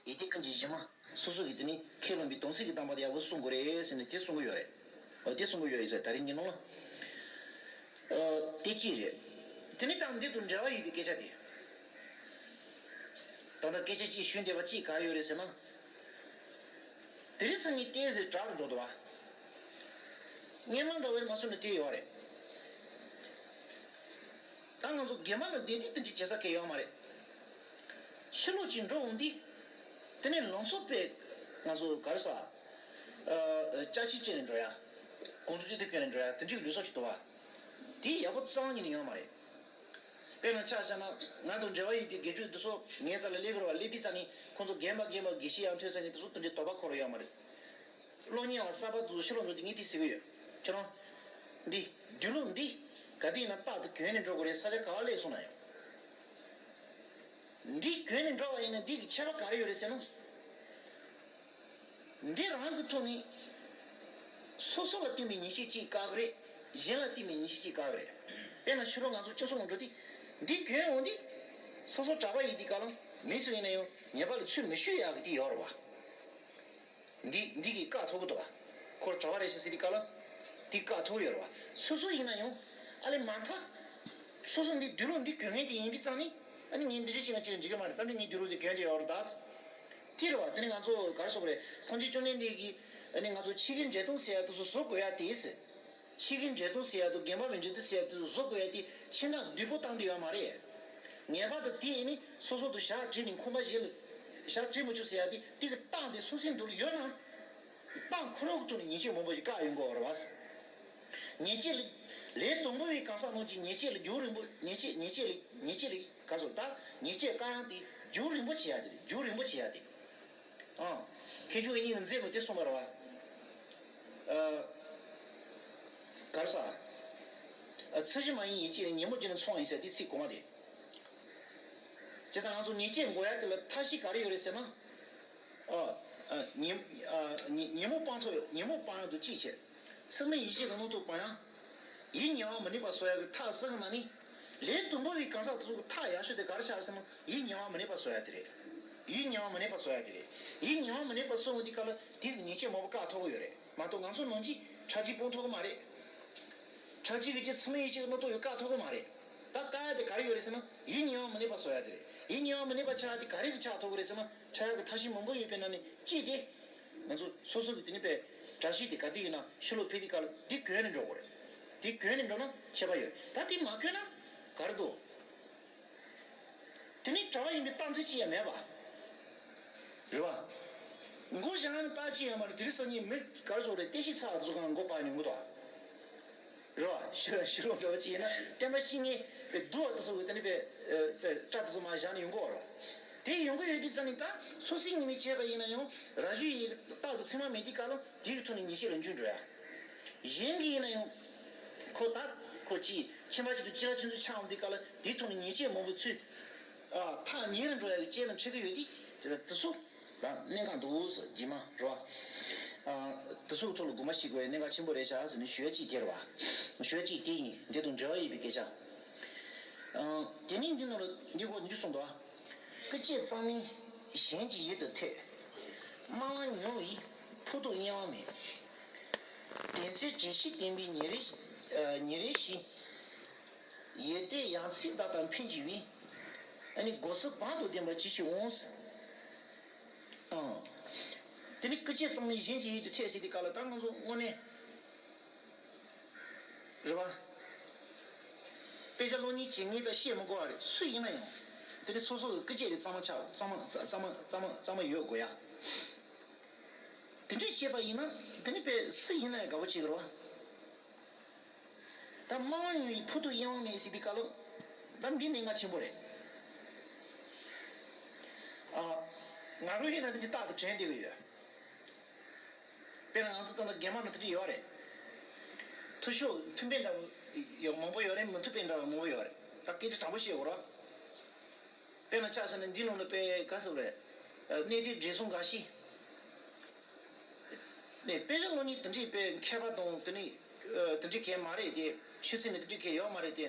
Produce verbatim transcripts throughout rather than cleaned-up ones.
ཡིད་བརྟན་ཀུན་གྱི་གཞི་མ། སོ་སོ་གིས་དེ་ནི་ཁས་བླངས་པའི་དམ་ཚིག་གི་བསྟན་པ་དེ་ཡག་པོ་སྲུང་དགོས་རེད་ཟེར་ནས་དེ་གསུང་གི་ཡོད་རེད། འོ་དེ་གསུང་གི་ཡོད་ཡིན་ཟེར་ད་རིང་གི་ནང་ལ། ཨ་དེ་གཅིག་རེད། དེ་ནི་ད་འདི་དང་འབྲེལ་བ་ཡོད་པའི་སྐད་ཆ་དེ། ད་ལྟ་སྐད་ཆ་གཅིག་ཞུས་བསྡད་པ་གཅིག་ག་རེ་ཡོད་རེད་ཟེར་ན། དེ་རིང་སང་ཉིན་བསྟན་ཟེར་དྲག་རུ་འགྲོ་འདུག་བ། སྔོན་མ་འདྲ་བོ་མ་སོང་ན་དེ་ཡོད་རེད། ད་ང་ཚོ་དགེ་མ་ལ་བདེ་སྡུག་དེ་འདྲ་བྱེད་ས་གང་ཡོད་མ་རེད། ཕྱི་ལོགས་ཅིག་འགྲོ་འོང་དུས། དེ་ནས་ལང་ཚོ་པས་ང་ཚོ་ག་རེ་ཟ། ཨ་ཅ་ཆས་སྤྱད་ནས་འགྲོ་ཡ། གོང་དུ་ཅི་ཐུབ་སྐྱོན་ནས་འགྲོ་ཡ་དེ་འདྲའི་ལུས་སྲོག་ཅིག་འདུག་བ། དེ་ཡག་པོ་རྩ་བ་ཉིད་ནས་ཡོད་མ་རེད། དཔེར་ན་ཆ་བཞག་ན་ང་དང་འབྲེལ་བ་ཡོད་པའི་དགེ་ཕྲུག་འདི་ཚོ་ངའི་རྩ་ལ་སླེབས་ཀྱི་རེད་བ། སླེབས་དུས་ཙ་ནས་ཁོང་ཚོ་རྒན་པ་རྒན་པ་དགེ་བཤེས་ཡང་ཐོས་ཙ་ནས་འདི་ཚོ་དེ་འདྲའི་དོགས་པ་འཁོར་ཡོད་མ་རེད། གློག་བརྙན་བ་གསར་པ་དེ་ཚོ་ཕྱི་ལོགས་འགྲོ་དུས་ངས་དེ་ཟེར་གྱི་ཡོད། ཁྱེད་རང་། འདི། དུས་ལུགས་འདི། ག་དུས་ཡིན་ན་རྟག་ཏུ་གྱོན་ནས་འགྲོ་དགོས་རེད། ས་ཆ་ག་བ་སླེབས་སོང་ན་ཡང་། འདི་གྱོན་ནས་འགྲོ་བ་ཡིན་ན་འདི་གི་ཁྱད་པར་ག་རེ་ཡོད་རེད་ཟེར་ན། འདི་རང་གི་ཐོག་ནས། སོ་སོ་ལ་བསྟུན་པའི་ཉེས་ཆད་གཅིག་བཀག་གི་རེད། གཞན་ལ་བསྟུན་པའི་ཉེས་ཆད་གཅིག་བཀག་གི་རེད། དཔེར་ན་ཕྱི་དྲོ་ང་ཚོ་སྤྱི་ཚོགས་ནང་འགྲོ་དུས། འདི་གྱོན་འོང་དུས། སོ་སོ་གྲྭ་པ་ཡིན་དུས་སྐབས་ལ་མི་སུ་ཡིན་ན་ཡང་ཉེས་པ་ལ་ཚུར་མི་ཞུ་ཡག་གི་དེ་ཡོད་རེད་བ། འདི་འདི་གིས་བཀག་ཐུབ་ཀྱི་འདུག་བ། ཁོ་གྲྭ་པ་རེད་ཟེར་ཟེར་དུས་སྐབས་ལ། འདི་བཀག་ཐུབ་ཀྱི་ཡོད་རེད་བ། སོ་སོ་ཡིན་ན་ཡང་། ཨ་ལས་མ་མཐའ། སོ་སོ་འདི་དུས་ལུགས་འདི་གྱོན་མཁན་དེ་ཡིན་པའི་རྩ་ནས། ཨ་ནི་ངས་འདི་འདྲ་བྱས་ན་ཅི་ལ་འགྲིག་གི་མ་རེད། ད་འདི་ངས་དུས་ལུགས་འདི་གྱོན་བྱས་ཡོད་རེད་ད། དེ་རེད་བ། དེ་ནི་ང་ཚོ་ག་རེ་ཟེར་དགོས་རེད། སངས་རྒྱས་བཅོམ་ལྡན་འདས་ཀྱིས་ཨ་ནི་ང་ཚོ་ཕྱི་གི་འབྲས་སྟོན་ཟེར་ཡ་དེ་ཚོ་བཟོ་དགོས་ཡ་དེ་ཟེར། ཕྱི་གི་འབྲས་སྟོན་ཟེར་ཡ་དེ་རྒན་པ་བན་ཆོད་དེ་ཟེར་ཡ་དེ་ཚོ་བཟོ་དགོས་ཡ་དེ་ཕྱི་ནང་བསྡུས་པོ་བཏང་དུས་ཡོད་མ་རེད། ངེས་པར་དུ་དེ་ཡིན་ནི་སོ་སོ་དུ་ཞག་བྲིས་ནས་ཁང་པ་བཞི་ལ་ཞག་བྲིས་མི་ཆོག་ཟེར་ཡ་དེ་དེ་གི་རྟགས་དེ་སོ་སོའི་མདུན་ལ་ཡོད་ན། རྟགས་ཁོ་རང་གི་ཐོག་ནས་ཉེས་ཆད་མང་པོ་ཞིག་བཀག་ཡོང་གི་ཡོད་རེད་བ། ཉེས་ཆད་ལ། ལས་དང་པོ་བའི་གང་ཟག་རྣམས་ཀྱི་ཉེས་ཆད་ལ་རྒྱུན་རིང་པོ་ཉེས་ཆད་ཉེས་ཆད་ལ་ཉེས་ཆད་ལ་ག་ཚོད་ད་ཉེས་ཆད་བཀག་ཡང་དེ་རྒྱུན་རིང་པོ་བྱེད་ཡ་དེ་རེད། རྒྱུན་རིང་པོ་བྱེད་ཡ་དེ། ཨང་། མཁས་མཆོག་དབྱིག་གཉེན་གྱི་མཛད་པ་དེ་གསུངས་པ་རེད་བ། ཨ། ག་རེ་ཟ། ཨ། ཚད་གཞི་མ་ཡིན་ཡིད་ཆེས་ལ་ཉོན་མོངས་ཀྱིས་ནི་ཚོང་ཡིན་ཟེར་དེ་ཚིག་གོང་མ་དེ། བྱས་ཙང་ང་ཚོ་ཉེས་ཆད་འགོག་ཡ་དེ་ལ་ཐབས་ཤེས་ག་རེ་ཡོད་རེད་ཟེར་ན། ཨ། ཨ། ཉོན། ཨ། ཉོན། ཉོན་མོངས་སྤང་ཐོག་ཡོད། ཉོན་མོངས་སྤང་ཡ་དེ་གཅིག་བྱས། ཚད་མའི་ཡིད་ཆེས་ཀྱི་རྣམ་རྟོག་སྤང་ཡ། ཡིད་གཉིས་པ་མི་གནས་པ་བཟོ་ཡ་གི་ཐབས་གསུམ་གྱི་ནང་ནས། ལས་དང་པོ་བའི་གང་ཟག་དེ་ཚོ་གི་ཐབས་ཡག་ཤོས་དེ་ག་རེ་ཆགས་རེད་ཟེར་ན་ཡིད་གཉིས་པ་མི་གནས་པ་བཟོ་ཡ་དེ་རེད། ཡིད་གཉིས་པ་མི་གནས་པ་བཟོ་ཡ་དེ་རེད། ཡིད་གཉིས་པ་མི་གནས་པ་བཟོ་འོང་དུས་སྐབས་ལ་དེ་གི་ཉེས་ཆད་མང་པོ་བཀག་ཐུབ་ཀྱི་ཡོད་རེད་མ་གཏོགས་ང་ཚོ་ནང་གི་ཁྲག་རྗེས་སྤོང་ཐུབ་ཀྱི་མ་རེད། ཁྲག་རྗེས་ཀྱི་རྗེས་ཚད་མའི་ཡིད་ཆེས་ཀྱི་རྣམ་རྟོག་ཡང་བཀག་ཐུབ་ཀྱི་མ་རེད། ད་བཀག་ཡ་དེ་ག་རེ་ཡོད་རེད་ཟེར་ན་ཡིད་གཉིས་པ་མི་གནས་པ་བཟོ་ཡ་དེ་རེད། ཡིད་གཉིས་པ་མི་གནས་པ་ཆགས་ཡ་དེ་ག་རེ་གི་ཆགས་ཐུབ་ཀྱི་རེད་ཟེར་ན་ཆགས་ཡ་གི་ཐབས་ཤེས་མང་པོ་ཡོད་པའི་ནང་ནས་གཅིག་དེ། ང་ཚོ་སོ་སོ་གི་དེ་ནི་པའི་གྲྭ་བཞི་དེ་ག་དུས་ཡིན་ན་ཕྱི་ལོགས་ཕེབས་དུས་སྐབས་ལ་དེ་གྱོན་ནས་འགྲོ་དགོས་རེད། དེ་གྱོན་ནས་འགྲོ་ན་ཁྱད་པར་ཡོད། ད་དེ་མ་གྱོན་ན་ག་རེ་འདུག་དེ་ནི་གྲྭ་པ་ཡིན་པའི་རྟགས་མཚན་ཅི་ཡང་མེད་པ། རེད་བ། མགོ་བཞག་ན་རྟགས་ཅི་ཡང་མ་རེད། དེ་རིང་སང་ཉིན་མི་ག་རེ་ཟེར་དགོས་རེད། བསྟན་བཤིག་ཚར་བ་དེ་ཚོ་གང་མགོ་སྤར་ནས་ཡོང་གི་འདུག་རེད་བ། ཕྱི་ཕྱི་ལོགས་འདྲ་བོ་ཅིག་ཡིན་ན་བསྟན་པ་བཤིག་མཁན་པའི་གདུག་པ་དེ་ཚོ་གི་དེ་ནི་པའི་པའི་སྐྲ་དེ་ཚོ་མར་བཞག་ནས་ཡོང་གི་ཡོད་རེད་བ། དེ་ཡོང་གི་ཡོད་དུས་ཙམ་ནས་ད་སོ་སོའི་ངོས་ནས་བྱས་པ་ཡིན་ན་ཡང་ར་ཞུ་ཡི་རྟགས་དང་མཚན་མ་མེད་དུས་སྐབས་ལ་དེ་གི་ཐོག་ནས་ཉེས་ཆད་ལ་འཇུག་འགྲོ་ཡ། གཞན་གྱི་ཡིན་ན་ཡང་ཁོ་ད་ཁོ་ཅིག་ཁྱིམ་པ་ཅིག་ཏུ་ཅི་ལ་ཆུང་ཆུང་ཆགས་འོང་དུས་སྐབས་ལ་དེའི་ཐོག་ནས་ཉེས་ཆད་མང་པོ་ཚུད། ཨ། ཐག་ཉེ་རུ་འགྲོ་ཡ་གི་རྐྱེན་ལ་འཕྲད་ཀྱི་ཡོད་དུས་དེ་ལ་དེ་ཚོ། ད་གནད་འགག་འདུག་ཟེར་རྗེས་མ་རེད་བ། ཨ། དེ་ཚོའི་ཐོག་ལ་དགོངས་པ་བཞེས་དགོས་པའི་གནད་འགག་ཆེན་པོ་རེད་ཤག་ཟེར་ནས་ཞུ་ཡ་གཅིག་དེ་རེད་བ། ཞུ་ཡ་གཅིག་དེ་ཡིན། འདི་དང་འབྲེལ་བ་ཡོད་པའི་སྐད་ཆ། ཨ། དེ་ནས་འདི་ནང་ལ་འདི་གོ་འདི་གསུངས་འདུག་བ། སྐུ་བཅད་གཙང་མའི་གཞན་གྱི་ཡུལ་དུ་ཐལ། སྨྲ་བ་ཉུང་བས་ཕུགས་རྡོག་གཡེང་བ་མེད། དེ་ཚེ་དྲན་ཤེས་བརྟན་པའི་ཉིན་རེ་ཉིན་རེ་བཞིན། ཡིད་བརྟན་ཡང་ཚིག་བདག་དང་འཕེན་བགྱི་བའི། ཨ་ནི་སྒོ་ཟུར་བང་དུ་ལྡན་པ་ཇི་ཞིག་འོང་། ཨང་། དེ་ནི་སྐུ་བཅད་གཙང་མའི་གཞན་གྱི་ཡུལ་དུ་ཐལ་ཟེར་དུས་སྐབས་ལ་ད་ང་ཚོ་དངོས་གནས། རེད་བ། དཔེ་ཆ་ཀློག་མཁན་བྱེད་མཁན་དང་བཤད་མི་དགོས་པ་རེད། སུ་ཡིན་ན་ཡང་། དེ་ནི་སོ་སོ་གི་སྐུ་བཅད་དེ་གཙང་མ་ཆགས། གཙང་མ་གཙང་མ་གཙང་མ་གཙང་མ་ཡོད་དགོས་ཡ། དེ་འདྲས་བྱས་པ་ཡིན་ན་དེ་ནི་དཔེ་སུ་ཡིན་ན་ཡང་དགའ་པོ་བྱེད་ཀྱི་རེད་བ། ད་སྨྲ་བ་ཉུང་བས་ཕུགས་རྡོག་གཡེང་བ་མེད་ཟེར་དུས་སྐབས་ལ། ད་འདི་གནད་འགག་ཆེན་པོ་རེད། ཨ། ང་རང་ཡིན་ན་འདི་རྟག་ཏུ་དྲན་བསྡད་ཀྱི་ཡོད། དཔེར་ན་ང་ཚོ་ད་ལྟ་རྒན་མ་ནང་དེ་འདྲ་ཡོད་རེད། མཐུ་ཤོས་མཐུན་དཔེ་འདྲ་བོ་ཡོད་མང་པོ་ཡོད་རེད། མི་མཐུན་དཔེ་འདྲ་བོ་མང་པོ་ཡོད་རེད། ད་སྐད་ཆ་དྲང་པོ་བཤད་དགོས་རེད། དཔེར་ན་ཆ་བཞག་ན་འདི་ནང་ལ་དཔེ་ག་ཟེར་རེད། གནས་བརྟན་བགྲེས་སོང་འགའ་ཞིག་ནས་དཔེ་ཆ་ཀློག་མཁན་དེ་འདྲའི་དཔེ་མཁས་པ་དང་དེ་ནི་དེ་འདྲའི་གས་མ་རེད་དེ། ཆོས་ཚན་ནི་དེ་འདྲའི་གས་ཡོད་མ་རེད་དེ།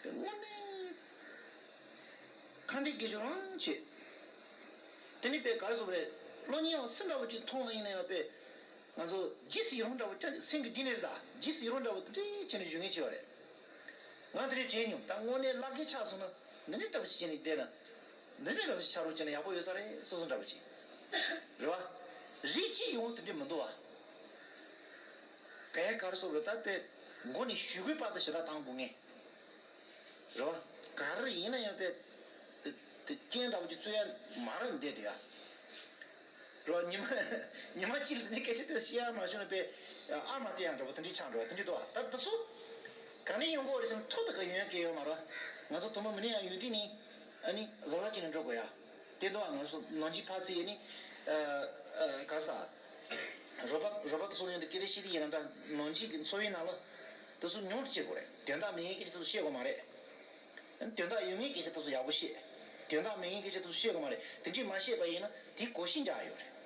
དངོས་གནས་ཁ་འདོན་དགེ་སྦྱོར་རང་བྱེད། དེ་ནི་དཔེ་ག་རེ་ཟེར་དགོས་རེད། གློག་བརྙན་ཡང་སུ་འདྲ་བོ་ཅིག་མཐོང་ན་ཡིན་ན་ཡང་དཔེ། ང་ཚོ་རྗེས་སུ་ཡི་རང་འདྲ་བོ་ཅན་སེམས་ཀྱི་གཏིང་ནས་རེད་ད། རྗེས་སུ་ཡི་རང་འདྲ་བོ་དེ་འདྲའི་བྱས་ནས་བཞུགས་མཁན་ཅིག་ཡོད་རེད། ང་དེ་འདྲའི་དྲན་མྱོང་། ད་དངོས་གནས་བླ་རྒན་ཆགས་སོང་ན་འདི་འདྲའི་འདྲ་བོ་ཅིག་བྱས་ནས་བསྡད་ན། འདི་འདྲའི་འདྲ་བོ་ཅིག་ཆགས་རོགས་བྱས་ན་ཡག་པོ་ཡོད་ས་རེད། སོ་སོ་འདྲ་བོ་ཅིག་རེད་བ། རིགས་གཅིག་ཡོང་དེ་འདྲའི་མི་འདུག་བ། དཔེ་ག་རེ་ཟེར་དགོས་རེད། ད་དཔེ་མགོ་ནས་གཞུག་གུའི་བར་དུ་ཞེ་དྲག་བཏང་དགོས་ངེས། རེད་བ། ག་རེ་ཡིན་ན་ཡང་དཔེ། དེ་དེ་རྐྱེན་འདྲ་བོ་ཅིག་རྩོད་ཡ་མ་རེད་འདི་དེ་ཡ། རེད་བ། ཉི་མ་ཉི་མ་གཅིག་ལ་ནི་སྐད་ཆ་དེ་བཤད་ཡ་མ་བྱུང་ན་དཔེ། ཨ་མ་དེ་ཡང་འདྲ་བོ་དེ་འདྲའི་ཆགས་འགྲོ་བ་དེ་འདྲའི་འདུག་བ། ད་དེ་ཚོ་ག་ནས་ཡོང་གི་ཡོད་རེད་ཟེར་ན་ཐོག་ཏུ་ག་ཡོང་ཡ་གི་ཡོད་མ་རེད་བ། ང་ཚོ་དུ་མ་མི་ནས་ཡང་ཡོད་དུས་ནི་ཨ་ནི་གཟབ་གཟབ་བྱས་ནས་འགྲོ་དགོས་ཡ། དེ་འདུག་བ། ང་ཚོ་ནང་ཆེན་ཕར་ཚུར་ནི་ཨ་ཨ་ག་ས། རོགས་པ་རོགས་པ་དེ་ཚོ་ཡོང་དུས་སྐད་ཆ་བཤད་དུས་ཡིན་ན་ད་ནང་ཆེན་གྱི་འཚོ་བའི་ནང་ལ་དེ་ཚོ་ཉུང་དུ་བྱེད་དགོས་རེད། དོན་དག་མེད་མཁན་སྐད་ཆ་དེ་ཚོ་བཤད་དགོས་མ་རེད། དོན་དག་ཡོད་མཁན་སྐད་ཆ་དེ་ཚོ་ཡག་པོ་བཤད། དོན་དག་མེད་མཁན་སྐད་ཆ་དེ་ཚོ་བཤད་དགོས་མ་རེད། དེ་འདྲས་མ་བཤད་པ་ཡིན་ན་དེ་གོ་ཤེས་རྒྱག་ཡོད་རེད།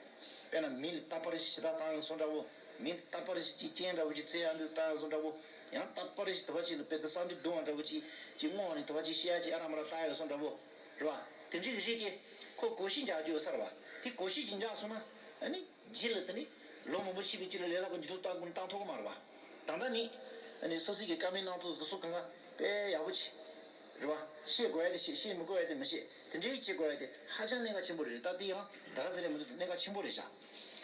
དཔེར་ན་མི་ལ་རྟག་པར་ཞིག་ཞེ་དྲག་བཏང་ཡོང་སོང་འདྲ་བོ། མི་ལ་རྟག་པར་ཞིག་ཅིག་རྐྱེན་འདྲ་བོ་ཅིག་བཙལ་ཡ་འདུག་བཏང་ཡོང་སོང་འདྲ་བོ། ཡང་རྟག་པར་ཞིག་དུ་བ་ཅིག་ལ་དཔེ་དེ་བསམ་གྲུབ་རྡུང་བ་འདྲ་བོ་ཅིག་ཅིག་བསྔོགས་ནས་དུ་བ་ཅིག་བཤད་ཡ་ཅིག་ཨ་རམ་ར་བཏང་ཡོང་སོང་འདྲ་བོ། རེད་བ། དེ་འདྲས་ཀྱི་རིགས་ཀྱི་ཁོ་གོ་ཤེས་རྒྱག་རྒྱུ་ཡོད་ས་རེད་བ། དེ་གོ་ཤེས་ཅིག་འཇགས་སོང་ན་ཨ་ནི། རྗེས་ལ་དེ་ནི་ལོ་མང་པོ་ཕྱིན་པའི་རྗེས་ལ་ལས་སླ་པོ་འགྱུར་ལྡོག་བཏང་དགོས་བཏང་ཐུབ་ཀྱི་མ་རེད་བ། ད་ལྟ་ནི་ཨ་ནི་སོ་སོའི་གི་བཀའ་མོལ་གནང་ཐུབ་དུ་སུ་གང་ག་དཔེ་ཡག་པོ་བྱེད། རེད་བ། བཤད་དགོས་ཡ་དེ་བཤད། བཤད་མི་དགོས་ཡ་དེ་མི་བཤད། དེ་འདྲའི་བྱེད་དགོས་ཡ་དེ་ཧ་ཅང་གནད་འགག་ཆེན་པོ་རེད། ད་དེ་ཡང་ད་ག་ཟེར་རེད་མི་འདུག་གནད་འགག་ཆེན་པོ་རེད་ཤག་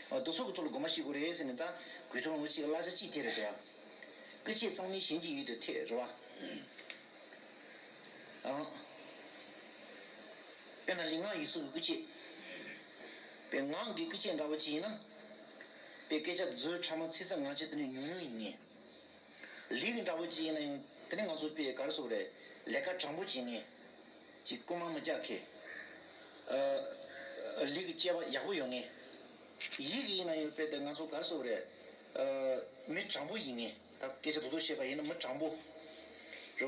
ཨ་དུ་སུ་གི་ཐོག་ལ་དགོངས་པ་བཞེས་དགོས་རེད་ཟེར་ནས། ད་གུས་ཐོག་ལ་ངོ་ཅིག་གི་བསླབ་བྱ་གཅིག་དེ་རེད་དེ་བ། སྐུ་བཅད་གཙང་མའི་གཞན་གྱི་ཡུལ་དུ་ཐེག་རེད་བ། ཨང་། དཔེར་ན་ལུས་ངག་ཡིད་གསུམ་གྱི་སྐུ་བཅད། དཔེ་ངག་གི་སྐུ་བཅད་འདྲ་བོ་ཅིག་ཡིན་ན། དཔེ་སྐད་ཆ་མཛོད་ཕྲ་མ་ཚིག་ཙམ་ངག་བཅད་དེ་ནས་ཉུང་ཉུང་ཡིན་ངེས། ལུས་ཀྱི་འདྲ་བོ་ཅིག་ཡིན་ན་ཡང་དེ་ནས་ང་ཚོ་དཔེ་ག་རེ་ཟེར་དགོས་རེད། ལས་ཀ་དྲང་པོ་བྱེད་ངེས། ཅིག་རྐུན་མ་མི་རྒྱག་མཁན། ཨ་ལུས་ཀྱི་དཔྱད་པ་ཡག་པོ་ཡོད་ངེས། ཡིད་ཀྱི་ཡིན་ན་ཡང་དཔེ་དེ་ང་ཚོ་ག་རེ་ཟེར་དགོས་རེད། ཨ་མི་དྲང་པོ་ཡིན་ངེས། ད་སྐད་ཆ་རྡོག་རྡོག་བཤད་པ་ཡིན་ན་མི་དྲང་པོ། རེད་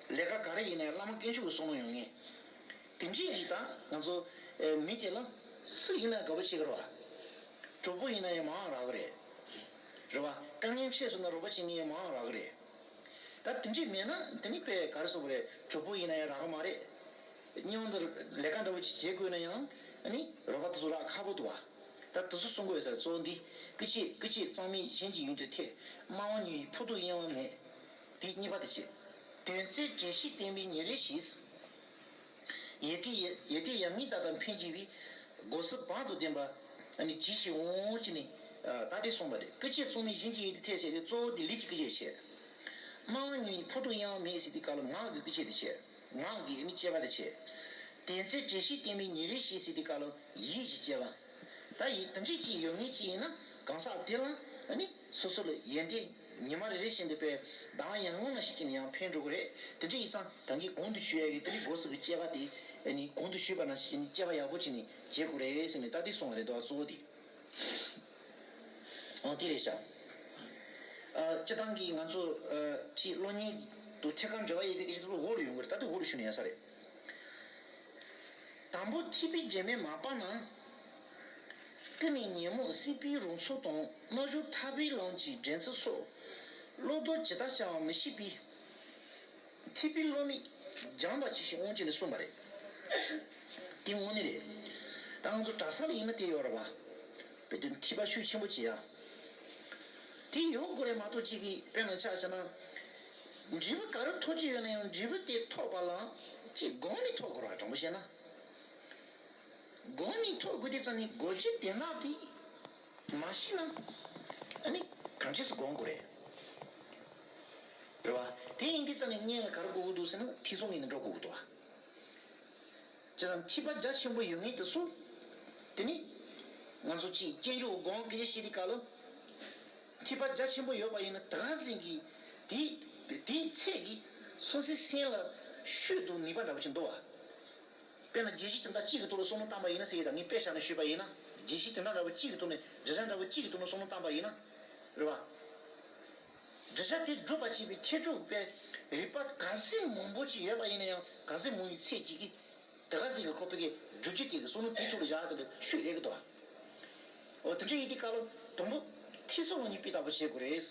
བ། ལས་ཀ་ག་རེ་ཡིན་ན་ཡང་བླ་མ་དཀོན་མཆོག་གི་བསམ་བློ་ཡོང་ངེས། དེ་འདྲའི་ཡིན་ད་ང་ཚོ་ཨེ་མི་དེ་ལ་སུ་ཡིན་ན་དགའ་པོ་བྱེད་ཀྱི་རེད་བ། གྲོགས་པོ་ཡིན་ན་ཡང་མང་རག་གི་རེད། རེད་བ། དཀའ་ངལ་འཕྲད་སོང་ན་རོགས་པ་བྱེད་མཁན་ཡང་མང་རག་གི་རེད། ད་དེ་འདྲའི་མེད་ན་དེ་ནི་དཔེ་ག་རེ་ཟེར་དགོས་རེད། གྲོགས་པོ་ཡིན་ན་ཡང་རག་གི་མ་རེད། སྙིང་དུ་ལས་ཀ་འདྲ་བོ་ཅིག་བྱེད་དགོས་ན་ཡང་ཨ་ནི་རོགས་པ་དེ་ཚོ་རག་ཁག་པོ་འདུག་བ། ད་དེ་ཚོ་གསུང་དགོས་ཟེར། གཙོ་བོ་འདི་སྐུ་བཅད་སྐུ་བཅད་གཙང་མའི་གཞན་གྱི་ཡུལ་དུ་ཐེག་སྨྲ་བ་ཉུང་བའི་ཕུགས་རྡོ་གཡེང་བ་མེད། དེ་གཉིས་པ་དེ་བྱེད། དོན་བཙལ་དྲན་ཤེས་བསྟེན་པའི་ཉིན་རེ་བཞིན། ཡི་གེ་ཡི་ཡི་གེ་ཡར་ངོའི་ཟླ་ལྟར་འཕེལ་འགྱུར་བའི། སྒོ་ཟོག་བང་དུ་ལྡན་པ། ཨ་ནི་ཇི་ཞིག་འོང་ཅི་ནི། ད་དེ་གསུངས་པ་རེད། སྐུ་བཅད་གཙང་མའི་གཞན་གྱི་ཡུལ་དུ་ཐེག་ཟེར་ཏེ་གཙོ་བོ་དེ་ལུས་ཀྱི་སྐུ་བཅད་བྱས། སྨྲ་བ་ཉུང་བའི་ཕུགས་རྡོ་གཡེང་བ་མེད་ཟེར་དུས་སྐབས་ལ་ངག་གི་སྐུ་བཅད་དེ་བྱས། ངག་གི་ཨ་ནི་དཔྱད་པ་དེ་བྱས། དོན་བཙལ་དྲན་ཤེས་བསྟེན་པའི་ཉིན་རེ་བཞིན་ཟེར་དུས་སྐབས་ལ་ཡིད་ཀྱི་དཔྱད་པ། ད་ཡིད་དེ་འདྲས་ཅིག་ཡོད་ངེས་ཅིག་ཡིན་ན་གང་ཟག་དེ་ལ་ཨ་ནི། སོ་སོ་ལ་ཡོན་ཏན་ཉི་མ་རེ་རེ་བཞིན་དུ་དཔེ་གདངས་ཡར་ངོ་ནང་བཞིན་བྱས་ནས་ཡང་འཕེལ་འགྲོ་གི་རེད། དེ་འདྲ་ཡིན་ཙང་ད་གིན་གོང་དུ་ཞུས་ཡ་གི་དེ་ནི་སྒོ་ཟོག་གི་དཔྱད་པ་དེ་ཨ་ནི་གོང་དུ་ཞུས་པ་ནང་བཞིན་བྱས་ནས་དཔྱད་པ་ཡག་པོ་བྱས་ནས་བྱེད་དགོས་རེད་ཟེར་ནས་ད་དེ་གསུངས་པ་རེད་འདུག་གཙོ་བོ་དེ། འོ་དེ་རེད་ཤག་ཨ་སྤྱིར་བཏང་གི་ང་ཚོ་ཨ་ཕྱིའི་གློག་བརྙན་དུ་ཐད་ཀར་འབྲེལ་བ་ཡོད་པའི་སྐད་ཆ་དེ་ཚོ་འོག་ལ་ཡོང་གི་རེད། ད་དེ་འོག་ལ་ཞུ་ན་ཡག་ས་རེད། དང་པོ་ཐིགས་པའི་སྒྲོན་མེ་མ་སྤངས་ན། ཀུན་ནས་ཉོན་མོངས་སྲིད་པའི་རང་ཚུགས་དང་། རྣལ་འབྱོར་ཐར་པའི་ལམ་གྱི་འདྲེན་ཚུལ་སོགས། བློ་ལྡོག་ཇི་ལྟར་བྱ་བ་མི་ཤེས་པས། ཐིགས་པའི་བློ་མིག་སྦྱངས་པ་ཇི་ཞིག་འོང་ཅེས་ནས་གསུངས་པ་རེད། དེ་དངོས་གནས་རེད། ད་ང་ཚོ་གྲྭ་ས་ལ་ཡིན་ན་དེ་ཡོད་རེད་བ། དཔེ་དེ་ཐིགས་པ་ཤུགས་ཆེན་པོ་བྱེད་ཡ། དེ་ཡོད་དགོས་རེད་མ་གཏོགས་གཅིག་གིས་དཔེར་ན་ཆ་བཞག་ན། འབྲས་བུ་ག་རེ་ཐོབ་ཀྱི་ཡོད་ན་ཡང་འབྲས་བུ་དེ་ཐོབ་པ་ལ་ཅིག་སྒོམ་ནས་ཐོབ་དགོས་རེད་བ། དྲང་པོ་བཤད་ན། སྒོམ་ནས་ཐོབ་དགོས་དུས་ཙམ་ནས་སྒོམ་རྒྱུ་དོན་དག་དེ་མ་ཤེས་ན་ཨ་ནི་གང་ཅི་སེ་སྒོམ་དགོས་རེད། རེད་བ། དེ་ཡིན་དུས་ཙམ་ནས་སྔོན་ལ་ག་རེ་དགོས་ཀྱི་འདུག་ཟེར་ན་ཐིག་ཚོགས་ངོས་ནས་འགྲོ་དགོས་ཀྱི་འདུག་བ། བྱས་ཙང་ཐིགས་པ་རྒྱ་ཆེན་པོ་ཡོད་མཁན་དེ་ཚོ། དེ་ནི་ང་ཚོ་གཅིག་སྐྱེ་འཇུག་སྒོམ་སྐད་ཆ་བཤད་དུས་སྐབས་ལ། ཐིགས་པ་རྒྱ་ཆེན་པོ་ཡོད་པ་ཡིན་ན་ད་ག་ཟིན་གྱི་དེའི་དེའི་ཚད་ཀྱིས་སོ་སོའི་སེམས་ལ་ཤུགས་དང་ནུས་པ་འདྲ་པོ་ཅིག་འདུག་བ། དཔེར་ན་བརྒྱད་ཅུ་དོན་དག་གཅིག་གི་ཐོག་ལ་བསམ་བློ་བཏང་པ་ཡིན་ན་ཟེར་ཡས་དང་ངས་དཔེ་བཞག་ནས་ཞུས་པ་ཡིན་ན། བརྒྱད་ཅུ་དོན་དག་འདྲ་པོ་གཅིག་གི་ཐོག་ནས་འབྲས་བུ་འདྲ་པོ་གཅིག་གི་ཐོག་ནས་བསམ་བློ་བཏང་པ་ཡིན་ན། རེད་བ། འབྲས་བུ་དེ་སྒྲུབ་པ་བྱེད་པའི་ཐེག་གྲུབ་པའི་རིགས་པ་ག་ཚད་མང་པོ་ཅིག་ཡོད་པ་ཡིན་ན་ཡང་ག་ཚད་མང་བའི་ཚད་ཅིག་གིས། དེ་ག་ཟིག་གི་ཁོ་པའི་གི་སྒྲུབ་བྱེད་དེ་གི་བསམ་བློ་དེ་ཐུགས་ལ་བཞག་དེ་ལ་ཤུགས་སླེབས་ཀྱི་འདུག་བ། འོ་དེ་འདྲ་ཡིན་དུས་སྐབས་ལ་དང་པོ་ཐིག་ཚོགས་སློབ་གཉེར་སྤུས་དག་པོ་བྱེད་དགོས་རེད།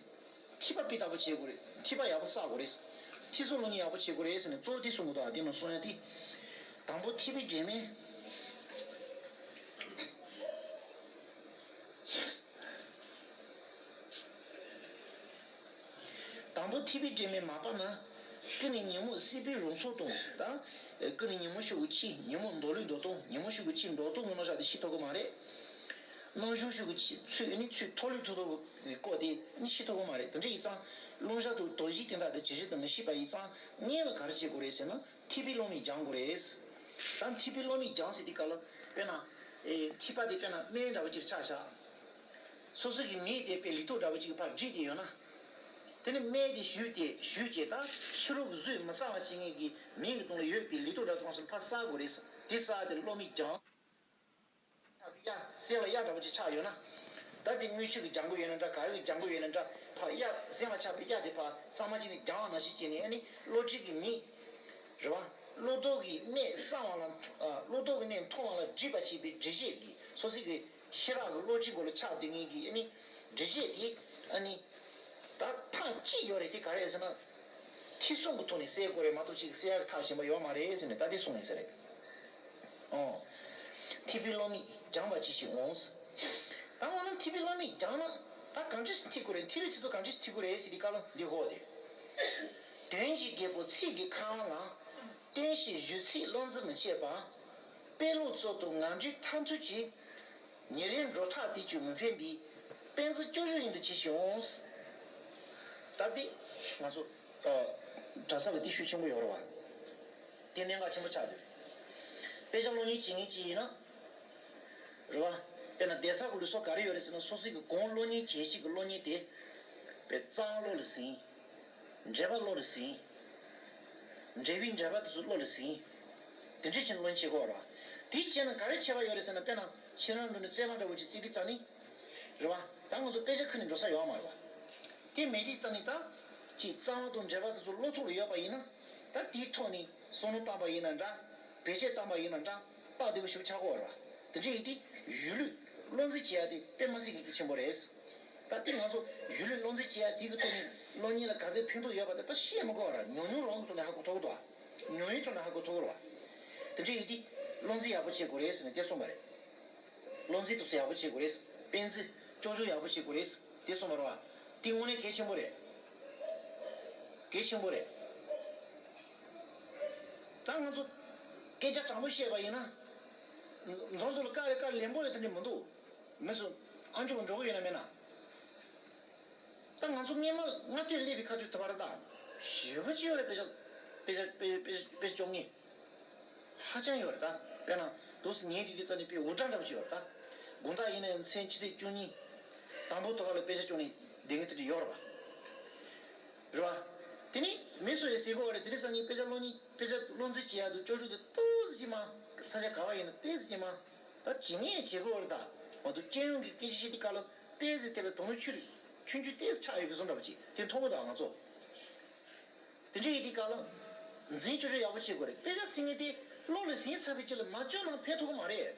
ཐིགས་པ་སྤུས་དག་པོ་བྱེད་དགོས་རེད། ཐིགས་པ་ཡག་པོ་བསགས་དགོས་རེད། ཐིག་ཚོགས་སློབ་གཉེར་ཡག་པོ་བྱེད་དགོས་རེད་ཟེར་ནས་གཙོ་བོ་དེ་གསུང་གི་འདུག་བ། དེ་ནང་གསུང་ཡ་དེ། དང་པོ་ཐིགས་པའི་སྒྲོན་མེ། ཐིགས་པའི་སྒྲོན་མེ་མ་སྤར་ན། ཀུན་ནས་ཉོན་མོངས་སྲིད་པའི་རུ་མཚོ་དང་། ད་ཀུན་ནས་ཉོན་མོངས་ཤོག་གུ་གཅིག་ཉོན་མོངས་མདོ་ལུས་མདོ་དང་། ཉོན་མོངས་ཤོག་གུ་གཅིག་མདོ་དང་ངོ་ནོར་བཞག་སྟེ་ཤི་ཐུབ་ཀྱི་མ་རེད། རྣམ་གཞག་ཤོག་གུ་གཅིག་ཚུར་ནི་ཚུར་ཐོག་ལུས་ཐོག་ཐོག་གི་བཀོག་སྟེ་ནི་ཤི་ཐུབ་ཀྱི་མ་རེད། དེ་འདྲ་ཡིན་ཙང་རྣམ་གཞག་ཏུ་དོར་ཞི་དེ་དག་དེ་ཇི་བཞིན་དུ་མི་ཤེས་པ་ཡིན་ཙང་སྔོན་ལ་ག་རེ་བྱེད་དགོས་རེད་ཟེར་ན། ཐིགས་པའི་བློ་མིག་སྦྱང་དགོས་རེད། ད་ཐིགས་པའི་བློ་མིག་སྦྱང་ཟེར་དུས་སྐབས་ལ་དཔེར་ན། ཨེ་ཐིགས་པ་དེ་དཔེར་ན་སྨན་འདྲ་བོ་ཅིག་ཆ་བཞག་སོ་སོ་གི་མིག་དེ་དཔེ་ལུས་ཐོག་འདྲ་བོ་ཅིག་གི་ཕར་བསྒྲིགས་ཏེ་ཡོད་ན། དེ་ནི་སྨན་དེ་བཞུས་ཏེ་བཞུས་བྱས་ད་ཕྱི་རོལ་གྱི་གཟུགས་མི་གསལ་བ་བྱེད་མཁན་གྱི་མིག་གི་སྟེང་ལ་ཡོད་པའི་ལུས་ཐོག་འདྲ་བོ་ཚང་མ་ཕར་གསལ་དགོས་རེད། དེ་གསལ་དེ་བློ་མིག་སྦྱང་། ཆགས་པའི་གཡའ་སེམས་ལ་གཡའ་འདྲ་བོ་ཅིག་ཆགས་ཡོད་ན། ད་དེ་དངུལ་ཆུ་གིས་སྦྱང་དགོས་ཡོད་ན་འདྲ། ག་རེ་གིས་སྦྱང་དགོས་ཡོད་ན་འདྲ། ཕར་གཡའ་སེམས་ལ་ཆགས་པའི་གཡའ་དེ་ཕར་གཙང་མ་བྱས་ནས་སྦྱང་བ་ནང་བཞིན་བྱས་ནས། ཨ་ནི་བློ་གྲོས་ཀྱི་མིག་རེད་བ། བློ་ལྡོག་གི་གནད་གསང་བ་ལ། ཨ་བློ་ལྡོག་གི་གནད་མཐོང་བ་ལ་སྒྲིབ་པ་བྱེད་པའི་འགྲེལ་བཤད་ཀྱི་སོ་སོ་གི་ཤེས་རབ་ཀྱི་བློ་གྲོས་མགོ་ལ་ཆགས་བསྡད་མཁན་གྱི་ཨ་ནི་འགྲེལ་བཤད་དེ། ཨ་ནི་ད་ཐག་གཅིག་ཡོད་རེད། དེ་ག་རེ་རེད་ཟེར་ན། ཐེ་ཚོམ་གྱི་ཐོག་ནས་སེལ་དགོས་རེད་མ་གཏོགས་ཅིག་སེལ་ཡག་གི་ཐབས་གཞན་པ་ཡོད་མ་རེད་ཟེར་ནས་ད་དེ་གསུངས་ཡིན་ས་རེད། ཨོ། ཐིགས་པའི་བློ་མིག་སྦྱངས་པ་ཅི་ཞིག་འོང་། ད་འོ་ན་ཐིགས་པའི་བློ་མིག་སྦྱངས་ན་ད་གང་འདྲ་ཞིག་ཐིག་དགོས་རེད། ཐིག་ལེ་དེ་ཚོ་གང་འདྲ་ཞིག་ཐིག་དགོས་རེད་ཟེར་དུས་སྐབས་ལ་འདི་གོ་དེ། དོན་གྱི་རྒྱལ་པོ་ཚིག་གི་ཁ་དབང་ལ། བརྟེན་ཞིང་བཞུགས་ཚིག་བློ་འཛིན་མི་བྱེད་པ། དཔེ་ཀློག་རྩལ་དུ་ངང་འདྲེན་མཐར་ཐུག་གི། ཉེར་ལེན་འགྲོ་ཐག་དེ་ཅུང་མི་ཕན་པའི། པཎ་ཛི་སྐྱོ་གཞུང་ཡིན་དུ་ཅི་ཞིག་འོང་། ད་དེ་ང་ཚོ་ཨ་གྲྭ་ས་ལ་དེ་ཤུགས་ཆེན་པོ་ཡོད་རེད་བ། དེ་གནད་འགག་ཆེན་པོ་ཆགས་འདུག་དཔེ་ཆ་ཀློག་མཁན་བྱེད་མཁན་ཅིག་ཡིན་ན། རེད་བ། དཔེར་ན་གདན་ས་གི་ལུགས་སྲོལ་ག་རེ་ཡོད་རེད་ཟེར་ན། སོ་སོ་གི་གོང་བློ་གཉེར་བྱེད་ཅིག་གི་བློ་གཉེར་དེ། དཔེ་རྩ་བ་བློ་ལ་ཟིན། འགྲེལ་པ་བློ་ལ་ཟིན། འགྲེལ་པའི་འགྲེལ་པ་དེ་ཚོ་བློ་ལ་ཟིན། དེ་འདྲ་བྱས་ནས་བློ་གཉེར་བྱེད་དགོས་རེད་བ། དེ་བྱས་ན་ག་རེ་ཁྱད་པར་ཡོད་རེད་ཟེར་ན། དཔེར་ན་ཁྱེད་རང་འགྲོ་ནས་རྩོད་པ་འདྲ་བོ་ཅིག་རྩོད་དུས་ཙ་ནི། རེད་བ། ད་ང་ཚོ་དཔེ་ཆ་ཁ་ནས་འགྲོ་ས་ཡོད་མ་རེད་བ། དེ་མེད་དུས་ཙ་ནི་ད། ཅིག་རྩ་བ་དང་འགྲེལ་པ་དེ་ཚོ་བློ་ཐོག་ལ་ཡོད་པ་ཡིན་ན། ད་དེའི་ཐོག་ནས་བསམ་བློ་བཏང་པ་ཡིན་ན་འདྲ། བེད་སྤྱོད་བཏང་པ་ཡིན་ན་འདྲ། སྟབས་བདེ་པོ་ཞེ་པོ་ཆགས་ཀྱི་ཡོད་རེད་བ། དེ་འདྲ་ཡིན་དུས་གཞུང་ལུགས་བློ་འཛིན་བྱེད་ཡ་དེ་དཔེ་མ་སྲིད་ཀྱི་གལ་ཆེན་པོ་རེད། ད་དེ་ང་ཚོ་གཞུང་ལུགས་བློ་འཛིན་བྱེད་ཡ་དེ་གི་ཐོག་ནས་བློ་གཉེར་ལ་ག་ཚད་ཕན་ཐོགས་ཡོད་པ་དེ་ད་བཤད་མི་དགོས་པ་རེད། ཉུང་ཉུང་རང་གི་ཐོག་ནས་ཧ་གོ་ཐུབ་ཀྱི་འདུག་ཉུང་ཉུང་ཐོག་ནས་ཧ་གོ་ཐུབ་ཀྱི་རེད་བ། དེ་འདྲ་ཡིན་དུས་བློ་འཛིན་ཡག་པོ་བྱེད་དགོས་རེད་ཟེར་ནས་དེ་གསུངས་པ་རེད། བློ་འཛིན་དུ་ཡག་པོ་བྱེད་དགོས་རེད། པཎ་ཛི་སྐྱོ་གཞུང་ཡག་པོ་བྱེད་དགོས་རེད། དེ་གསུངས་པ་རེད་བ། དེ་དངོས་གནས་གལ་ཆེན་པོ་རེད། གལ་ཆེན་པོ་རེད། ད་ང་ཚོ་སྐད་ཆ་དྲང་པོ་བཤད་པ་ཡིན་ན། རྫོང་ཚོ་ལ་དཀའ་ལས་དཀའ་ལས་ལན་པོ་ཡོད་དེ་འདྲ་མི་འདུག་མི་སུ་ཨ་མཆོག་འགྲོ་གི་ཡོད་ན་མེད་ན། ད་ང་ཚོ་སྔས་མ་སྔ་དུས་སླེབས་པའི་ཁ་ཐུག་དུ་བར་ད་ཞེ་པོ་ཅིག་ཡོད་རེད། དཔེ་ཆ་དཔེ་ཆ་དཔེ་དཔེ་དཔེ་ཆ་སྐྱོང་མཁན་ཧ་ཅང་ཡོད་རེད་ད། དཔེར་ན་དུས་སུ་ཉིན་དེ་དུས་ཙམ་ནས་དཔེ་འུར་སྒྲ་འདྲ་པོ་ཅིག་ཡོད་རེད་ད། དགོང་དག་ཡིན་ན་ཡང་མཚན་ཆུ་ཚོད་བཅུ་གཉིས་དང་པོ་དུ་བ་ལ་དཔེ་ཆ་སྐྱོང་ནས་བསྡད་མཁན་དེ་འདྲ་ཡོད་རེད་པ། རེད་པ། དེ་ནི་མི་སུ་ཡིས་ཟེར་གོ་བ་རེད། དེ་རིང་སང་ཉིན་དཔེ་ཆ་ཀློག་ཉིན། དཔེ་ཆ་བློ་འཛིན་བྱེད་ཡག་ཏུ་སྐྱོ་གཞུང་དེ་ཏོག་ཙམ་ཅིག་མ། ས་ཆ་ག་བ་ཡིན་ན་ཏོག་ཙམ་ཅིག་མ། ད་བྱེད་ངེས་བྱེད་དགོས་རེད་ད། མ་གཏོགས་སྤྱི་ཡོངས་ཀྱི་སྐད་ཆ་བཤད་དུས་སྐབས་ལ་ཏོག་ཙམ་དེ་ལ་དོ་སྣང་ཆུ་ཆུང་ཆུང་ཏོག་ཙམ་ཆགས་ཡོད་པའི་བཟོ་འདྲ་པོ་ཅིག་དེ་མཐོང་གི་འདུག་ང་ཚོ། དེ་འདྲ་ཡིན་དུས་སྐབས་ལ། འཛིན་སྐྱོང་ཡག་པོ་བྱེད་དགོས་རེད། དཔེ་ཆ་ཟེར་མཁན་དེ་བློ་ལ་ཟིན་ཚར་བའི་རྗེས་ལ་མ་སྐྱོར་ན་ཕན་ཐོགས་ཀྱི་མ་རེད།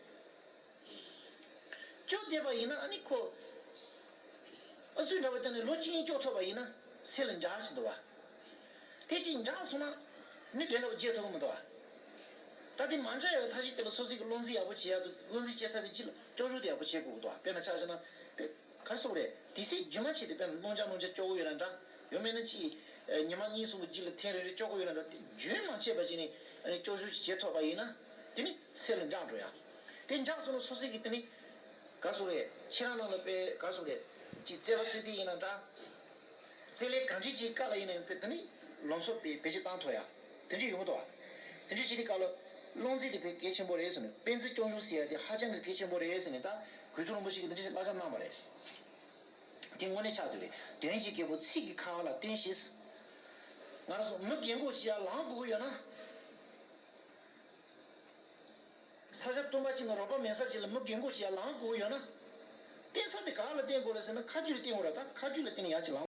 སྐྱོར་བསྡད་པ་ཡིན་ན་ཨ་ནི་ཁོ། ཨ་ཚུགས་འདྲ་པོ་བཏང་ནས་ལོ་གཅིག་གཉིས་སྐྱོར་ཐུབ་པ་ཡིན་ན་སེམས་ལ་འཇགས་ཤིག་འདུག་བ། དེ་གཅིག་འཇགས་སོང་ན་ནི་དེ་འདྲ་པོ་བརྗེད་ཐུབ་ཀྱི་མི་འདུག་བ། ད་དེ་མ་འཇགས་ཡག་ཐབས་ཤེས་དེ་ལ་སོ་སོའི་གི་བློ་འཛིན་ཡག་པོ་བྱེད་ཡག་ཏུ། བློ་འཛིན་བྱས་ཚར་བའི་རྗེས་ལ་སྐྱོར་གཞུང་དེ་ཡག་པོ་བྱེད་དགོས་ཀྱི་འདུག་བ། དཔེར་ན་ཆ་བཞག་ན་དཔེ་ག་རེ་ཟེར་དགོས་རེད། དུས་ཚོད་རྒྱུན་མ་ཆད་དེ་དཔེར་ན་སློང་ཆ་སློང་ཆ་སྐྱོར་གྱི་ཡོད་ན་འདྲ། ཡང་མིན་ན་ཅིག་ཉི་མ་གཉིས་གསུམ་གྱི་རྗེས་ལ་ཐེངས་རེ་རེ་སྐྱོར་གྱི་ཡོད་ན་འདྲ། དེ་རྒྱུན་མ་ཆད་པ་ཅིག་ནས་ཨ་ནི་སྐྱོར་གཞུང་ཅིག་བྱེད་ཐུབ་པ་ཡིན་ན་དེ་ནི་སེམས་ལ་འཇགས་འགྲོ་ཡ། དེ་འཇགས་སོང་ན་སོ་སོའི་གི་དེ་ནི་ག་རེ་ཟེར་དགོས་རེད། ཁྱེད་རང་ནང་ལ་དཔེ་ག་རེ་ཟེར་དགོས་རེད། ཅིག་རྩོད་པ་རྩོད་དུས་ཡིན་ན་འདྲ། རྩོད་ལན་གང་འདྲ་ཅིག་བཀག་ལ་ཡིན་ན་ཡང་དཔེ་དེ་ནི་ལམ་སང་དཔེ་བེད་སྤྱོད་བཏང་ཐུབ་ཡ། དེ་འདྲ་ཡོང་གི་འདུག་བ། དེ་འདྲ་བྱེད་དུས་སྐབས་ལ་བློ་འཛིན་དེ་དཔེ་གལ་ཆེན་པོ་རེད་ཟེར་ནས། པཎ་ཛི་སྐྱོར་གཞུང་ཟེར་ཡ་དེ་ཧ་ཅང་གི་གལ་ཆེན་པོ་རེད་ཟེར་ནས་ད་གོས་ཐུབ་རིན་པོ་ཆེ་གིས་དེ་འདྲ་ཞིག་བསླབ་བྱ་གནང་བ་རེད། དེ་དངོས་གནས་ཆགས་བསྡད་རེད། དོན་གྱི་རྒྱལ་པོ་ཚིག་གི་ཁ་དབང་ལ་བརྟེན་ཞིང་། ང་རང་ཚོ་མི་རྒན་གོག་ཅིག་ཡར་ལངས་དགོས་ཀྱི་ཡོད་ན། ས་ཆ་སྟོང་པ་ཅིག་ནང་རོགས་པ་མེད་ས་ཅིག་ལ་མི་རྒན་གོག་ཅིག་ཡར་ལངས་དགོས་ཀྱི་ཡོད་ན། བརྟེན་ས་དེ་ག་ལ་བརྟེན་དགོས་རེད་ཟེར་ན་ཁ་རྒྱུན་ལ་བརྟེན་དགོས་རེད། ད་ཁ་རྒྱུན་ལ་བརྟེན་ནས་ཡར་ཅིག་ལངས།